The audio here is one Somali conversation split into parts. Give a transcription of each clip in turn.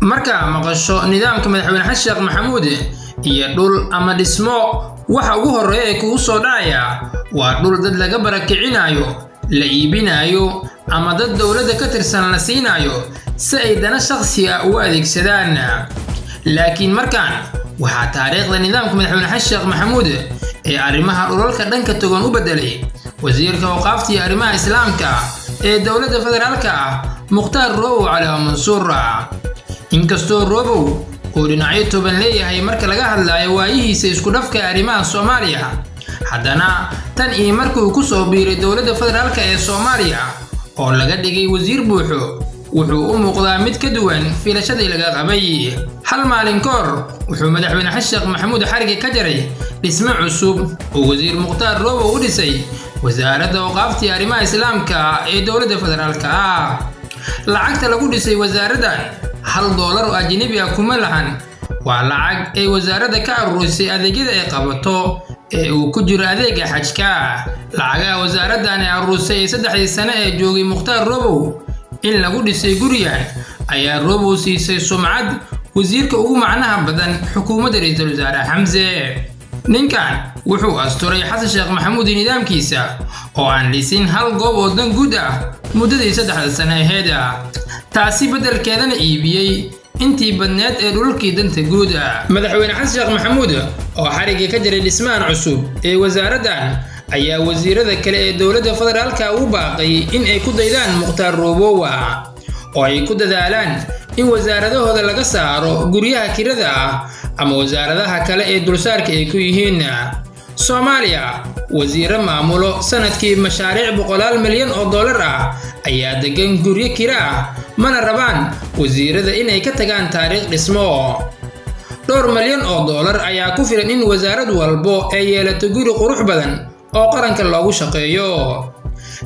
Markaa maqasho nidaamka madaxweyne Xasan Sheekh Maxamuud iyo dhul ama dhismo, waxa ugu horreeya ee kugu soo dhacaya waa dhul dad laga barakicinayo, la iibinayo, ama dad dowladda ka tirsan la siinayo si ay dana shakhsi ah ugu adeegsadaan. Laakiin markaan waxaa taariikhda nidaamka madaxweyne Xasan Sheekh Maxamuud ee arrimaha dhulalka dhanka togan u beddelay wasiirka awqaafta iyo arrimaha islaamka ee dowladda federaalka ah, Mukhtaar Roobow Cali Mansuur. Inkastoo Roobow uu dhinacyo toban leeyahay marka laga hadlayo waayihiisa isku dhafka arrimaha Soomaaliya, haddana tan iyo markii uu ku soo biiray dowladda federaalka ee Soomaaliya oo laga dhigay wasiir buuxo, wuxuu u muuqdaa mid ka duwan filashadii laga qabay. Hal maalin ka hor wuxuu madaxweyne Xasan Sheekh Maxamuud xariga ka jaray dhisme cusub oo wasiir Mukhtaar Roobow u dhisay wasaaradda awqaafta iyo arrimaha islaamka ee dowladda federaalka ah. Lacagta lagu dhisay wasaaraddan $1 oo ajnabi ah kuma lahan. Waa lacag ay wasaaradda ka aruurisay adeegyada ay qabato ee uu ku jiro adeega xajka. Lacagaha wasaaraddan ay aruurisay ee 3dii sane ee joogay Mukhtaar Roobow in lagu dhisay gurigan ayaa Roobow siisay sumcad wasiirka ugu macnaha badan xukuumadda ra-iisul wasaare Xamse. Ninkan wuxuu asturay Xasan Sheekh Maxamuud nidaamkiisa oo aan dhisin hal goob oo dan guud ah muddadii 3da sane aheyd, taasi beddelkeedana iibiyey intii badneed ee dhulalkii danta guud. Madaxweyne Xasan Sheekh Maxamuud oo xarigga ka jaray dhismahan cusub ee wasaaraddan ayaa wasiirada kale ee dowladda federaalka ugu baaqay in ay ku daydaan Mukhtaar Roobowa oo ay ku dadaalaan in wasaaradahooda laga saaro guryaha kirada ah ama wasaaradaha kale ee dulsaarka ay ku yihiin. Soomaaliya wasiiro maamulo sanadkii mashaariic boqolaal milyan oo dollar ah ayaa degan guryo kira ah, mana rabaan wasiirada inay ka tagaan taariikh dhismo. Dhowr milyan oo dollar ayaa ku filan in wasaarad walbo ay yeelato guri qurux badan oo qaranka loogu shaqeeyo.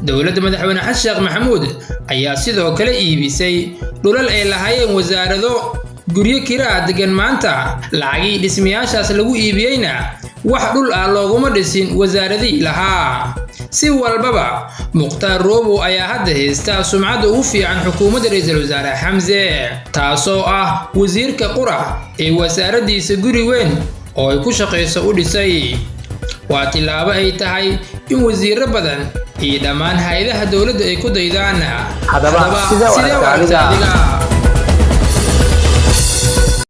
Dowladda madaxweyne Xasan Sheekh Maxamuud ayaa sidoo kale iibisay dhulal ay lahaayeen wasaarado guryo kiraa degan maanta. Lacagii dhismayaashaas lagu iibiyeyna wax dhul ah looguma dhisin wasaaradihii lahaa. Si walbaba, Mukhtaar Roobow ayaa hadda haysta sumcadda ugu fiican xukuumadda ra-iisul wasaare Xamse, taasoo ah wasiirka qura ee wasaaraddiisa guri weyn oo ay ku shaqayso u dhisay. Waa tillaabo ay tahay in wasiiro badan iyo dhammaan hay-adaha dowladda ay ku daydaan. Haddaba, sidee u sidee u aragtaa aragtaa adiga? Adiga?